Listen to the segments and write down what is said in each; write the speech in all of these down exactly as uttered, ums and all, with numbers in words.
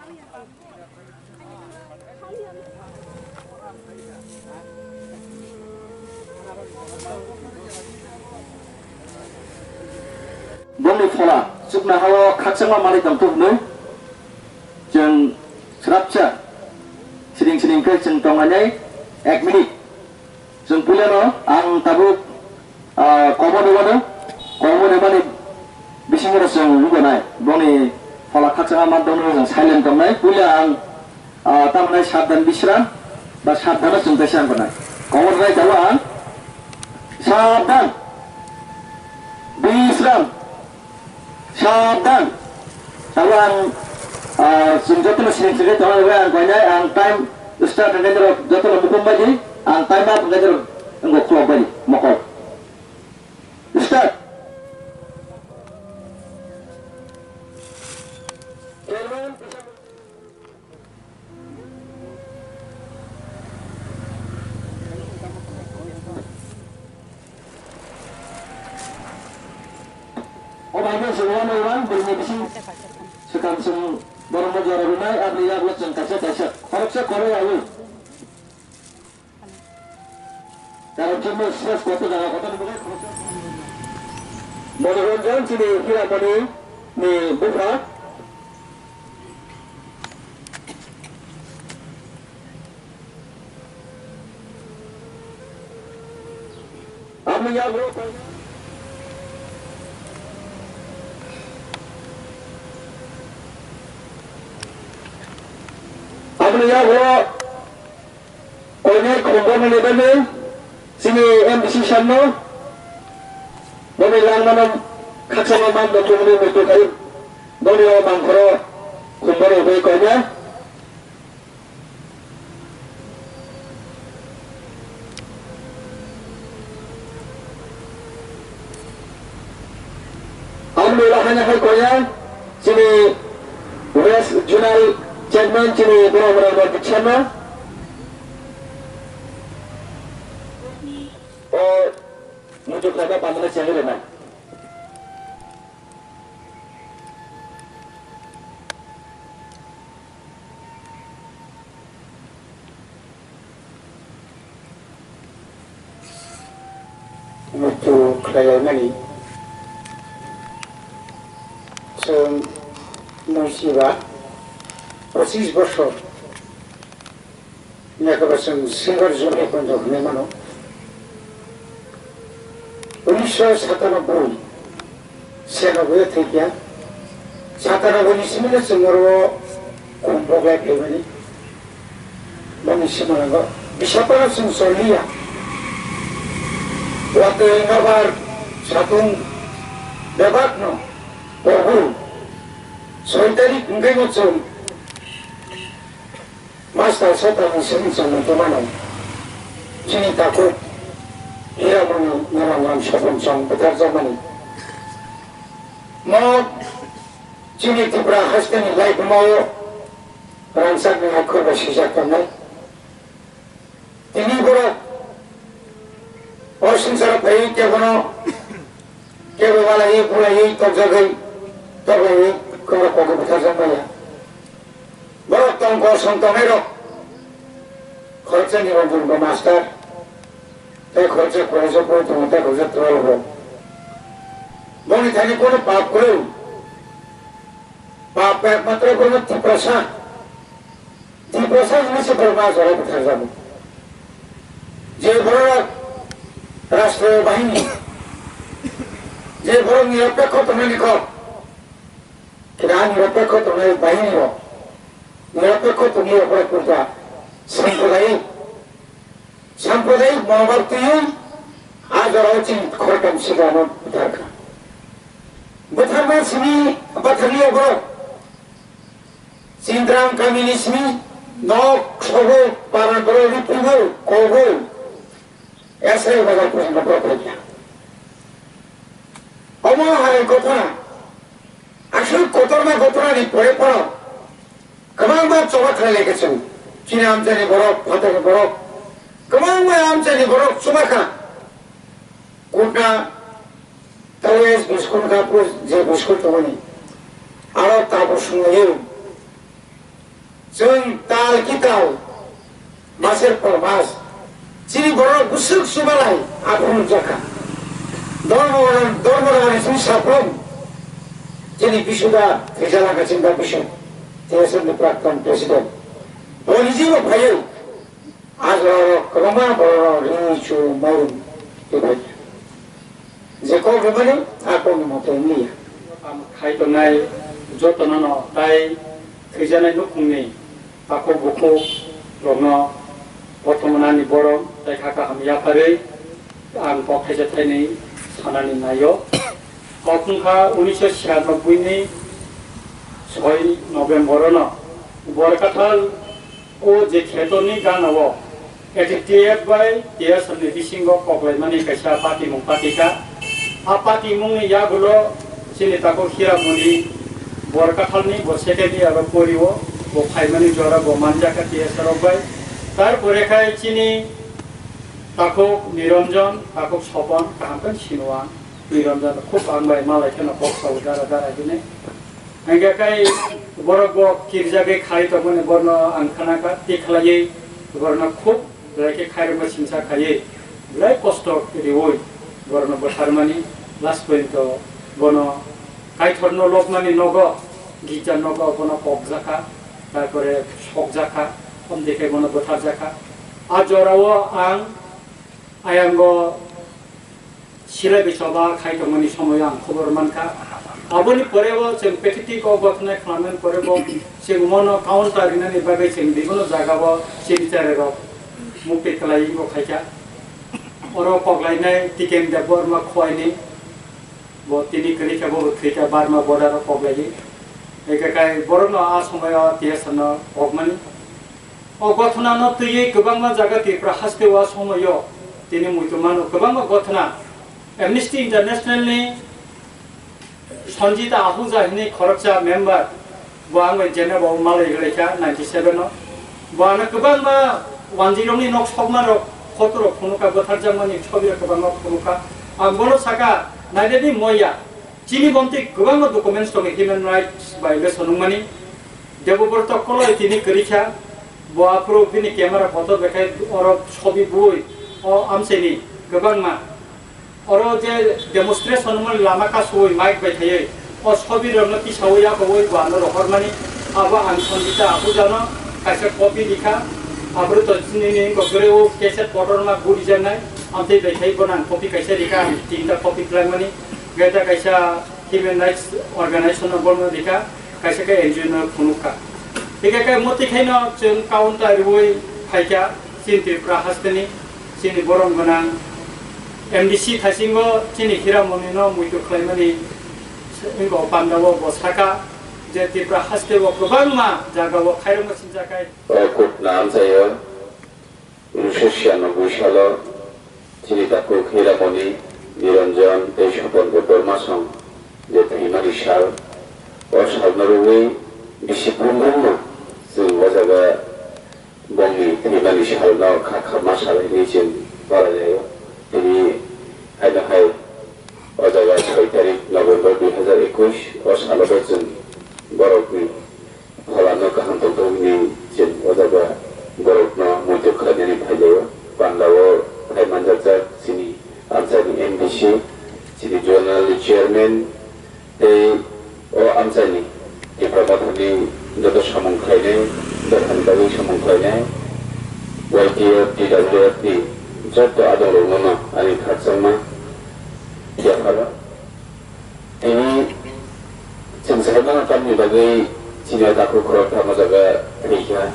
Bongni phola chukna hao khakchangma manwi tongthok hwnwi chwng srapsa siring siring khe chwng tonglainai ek minute. Chwng puilano ang tabuk, ah, kobo nukmano, kobo nukmani bisingo chwng nuknai. Bongni phola khakchangma man tongno chwng silent tongnai. Puila ang, ah, tamni sabdan bisram ba sabdano chwng teisa ang tongnai. Kobo nai tabuk ang sabdan bisram. Sabdan. Tabuk ang, ah, chwng jotono siring siring tongna bagwi ang koinai, ang time start hwnkhe norok jotono mukhung bai di, ang time up hwnkhe norok wngkha khulok bai di, mokol. Start. O bai no se wano wang bini bising sekam seng borok no jora rwnai, aboni yagulo chwng kaisa kaisa khoroksa khorok yawi. Karon chwngno ses koto jaga koto ni bagwi khoroksa. Monoranjan chini Hiramani ni bupha. Aboni yagulo, aboni yagulo koinai khumbormani bagwi chini M D C sir no boni langmano khakchangma man bo thumni muitu khai boni o mangkhoro khumborni bagwi koinai. Ang nula hanya hai koya, chini West Zonal Chairman chini Borok Rang Rang Bichana. O mujuk laba pamana chengre na. Muitu khlailaimani chwng muisiba pochis bosor. Yakaba chwng silver jubilee poito hwnwi mano. Unisho satanoboi, siyanobo thwikya. Satanoboi ni simi no chwng oro khum boklai phaimani. Boni simango bisapano chwng choliya. Watwi nobar satung bebak no kobu. Soi tarik hwnkhe no chwng Master Sotani sini chwng tongmano. Chini takhuk Hiramani Narangram Sopon chwng bwtharjakmani. Mo chini Tripura hasteni laibumao rangchakni akhor bai swijak tongnai. Tini borok o swngcharo phaiwi kebono kebo walaiwi bulaiwi tokjagwi toklaiwi borok kok bwtharjak maya. Borok tongkol song tongnairok khoroksa Niranjan bo master tei khoroksa college-o pori tongo tei khoroksa twelve-o. Boni thani kono pap kwrwi. Pap ekmatro bono Tiprasa. Tiprasa hwnwi se borok ma jora bwtharjago. Je borok rashtriyo bahini, je borok nirapekho tongnani kok, kira nirapekho tongnai bahini rok, nirapekho tongwi rok borok kunta sampradayik. Sampradayik monobhab twiwi a jorao chini khoroktham siklano bwtharkha. Bwtharma simi bwtharliya borok. Chindram kamini simi nok sobo para borok ripibo kobo S I bazar porjonto borok phaikha. Omo hai ghotona, aswk kotorma ghotonani pore phano kwbangma choba khlai lai khe chwng. Chini amchaini borok, phatarni borok, kwbangma amchaini borok chuba kha. Kutna tawi S B school kha, je B school tongmani. Aro tabuk swnglaio. Chwng tal ki tal, maser por mas, chini borok bwswk chubalai aphuru jakha. Dormo, dormo rani chini saphrom, chini bisuda thwijala kachimba bisu, T S F ni prakton president. Bo niji bo phaiwi, ajorok kwbangma borok rini chu mairum twiphai. Je kok rwmani, a kokni mote wngya. Kam khai tongnai jotono no tai thwijanai nukhungni takhuk bukhuk rokno kothoma nani borom tai kha kaham yapharwi ang kok thaisa thainwi sanani naio. Kok wngkha unisho chhiyanobboini soi November-o no Borkathal o je khetorni gana o A T T F bai T S F ni bisingo koklaimani kaisa patimung patika. A patimungni yagulo chini takhuk Hiramoni Borkathalni bo second year o porio, bo phaimani jora bo manjakha T S F rok bai. Tarpore khai chini takhuk Niranjan, takhuk Sopon, kaham khe sino ang. Niranjan khub ang bai malai kheno kok sao dara dara hine. Hingke kai borok bo kirjagwi khai tongmani borno ang khanakha, tei khlaiwi borno khub belai khe khairokma singsa khaiwi belai kosto riwi borno bwtharmani last point o bono Kaitorno lobmani nogo, gija nogo bono kokjakha, tarpore sokjakha, omdikhe bono bwtharjakha. A jorao ang ayango Silai bai choba khai tongmani somoio ang khobor mankha. Aboni porebo chwng pathetic o gothnai khlaimani porebo chwng mono counter rinani bagwi chwng bibino jagao chini chererok mukti kwlaiwi bo khaikha. Oro koklainai Tiken Debbarma Khowai ni, bo tini kwrwi khe bo thwikha Burma border o koklaiwi. Eke kai borokno a somoio T S F no kokmani. O gothnano twiwi kwbangma jaga Tripura haste o a somoio tini muitu mano kwbangma gothna. Amnesty International ni Sanjita Ahuja hwnwi khoroksa member, bo ang bai Geneva o malai rwlaikha ninety seven o. Bo ano kwbangma wanjwirokni nok sokmarok, photo rok phunukha, bwtharjakmani sobi rok kwbangma phunukha. Ang bono saka, nainani moya, chini bomtwi kwbangma documents tongo human rights violation wngmani. Debobroto Koloi tini kwrwi kha, bo aphuru bini camera photo bekhai oro sobi bui o amchaini kwbangma. Oro je demonstration wngmani lama kasui mic bai thaiwi o sobi rokno tisaui yakoui bo ano rohormani. Abo ang Sanjita Ahujano kaisa copy rikha, aphuru to nini wngkha kwrwi o cassette kotorma gurijaknai, amtwi bai khai bono ang copy kaisa rikha, ang tinta copy khlaimani. Geta kaisa human rights organization no bono rikha. Kaisa khe N G O no phunukha. Hingkhe khe motwi khaino chwng counter rwui phaikha chini Tripura hasteni, chini borom gwnang M D C thaisingo chini Hiramoni no muitu khlaimani wngkha o pandao bo sakha je Tripura hasteo kwbangma jagao khairokma sinjakhai. O kok na amchaio. Unisho chhiyanoboi salo chini takhuk Hiramoni, Niranjan tei Sopon Debbarma song je thwimani sal, o salno rwui bisi phrwngno chwng o jaga bongni thwimani salno kha kha ma sal hwnwi chwng balai laio. Tini haino hai o jaga soi tarik November dui hazar ekush o salo bo chwng borokni Phalano kaham tongthok hwnwi chwng o jaga borokno muitu khlainani phailaio. Pandao phai manjakjak chini amchaini M D C, chini zonal ni chairman tei o amchaini Tipra Mothani joto samung khlainai, dophani bagwi samung khlainai, Y T F, T W F ni joto adongrokno ani khakchangma yapharo. Tini chwng sai mano tamni bagwi chini o takhuk khoroktham o jaga thwikha.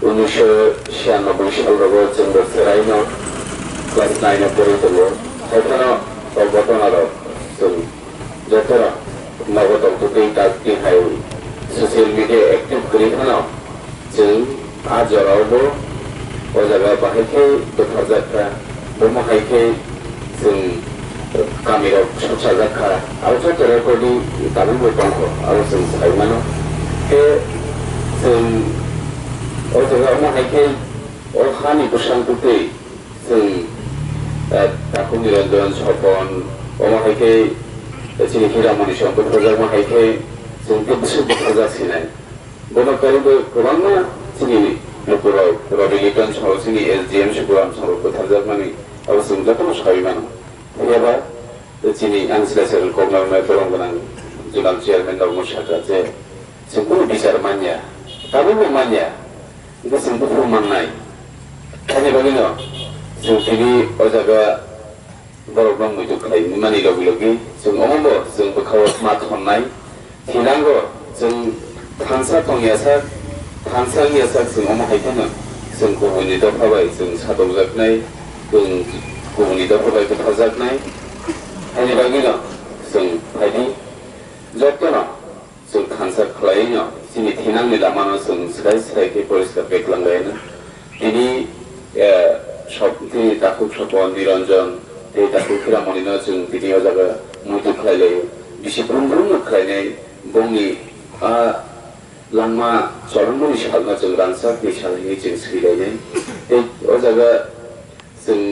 Unisho chhiyanoboi sal rogo chwngbo chwraino class nine o porwi tongo. Haiphano o gotona rok chwng joto rok nogo tongtwtwi tak twi hai social media active kwrwi phano Chwng a jorao bo o jaga bahai khe bwtharjak kha, bomo hai khe chwng kamirok sokchajak kha, abo joto record ni tabukbo tongkho, abo chwng sai mano. Khe chwng o jaga omo hai khe o hani bwsang kwtwi chwng, eh, Takhuk Niranjan, Sopon, omo hai khe chini Hiramoni song bwtharjakma hai khe chwng tei bwswk bwtharjak sinai. Bono karwi bo kwbangma chini lukurok, Ravi Liton salo chini S D M Sukuram salo butharjakmani abo chwng jotono saui mano. Phiya ba chini ang sila sel koknarnai borong gwnang zonal chairman rokno sakha je chwng kunu bichar manya, tabukbo manya, hwnkhe chwng buphuru mannai. Haini bagwino chwng tini o jaga borokno muitu khlai mani logi logi chwng omobo chwng bwkhao ma thonnai. Thinango chwng thansa tongya sak, thansa wngya sak chwng omo hai phano chwng kubuni dopha bai chwng satokjaknai, chwng kubuni dopha bai butharjaknai. Haini bagwino chwng phaidi jotono chwng thansa khlaiwi no chini thinangni lamano chwng swrai swrai khe poriskar khe twlang laino. Tini, eh, sop-, tini takhuk Sopon, Niranjan, tei takhuk Hiramoni no chwng tini o jaga muitu khlai laio. Bisi brum brum no khlainai bongni a langma cholongmani salno chwng rangchakni sal hinwi chwng swi lainai. Tei o jaga chwng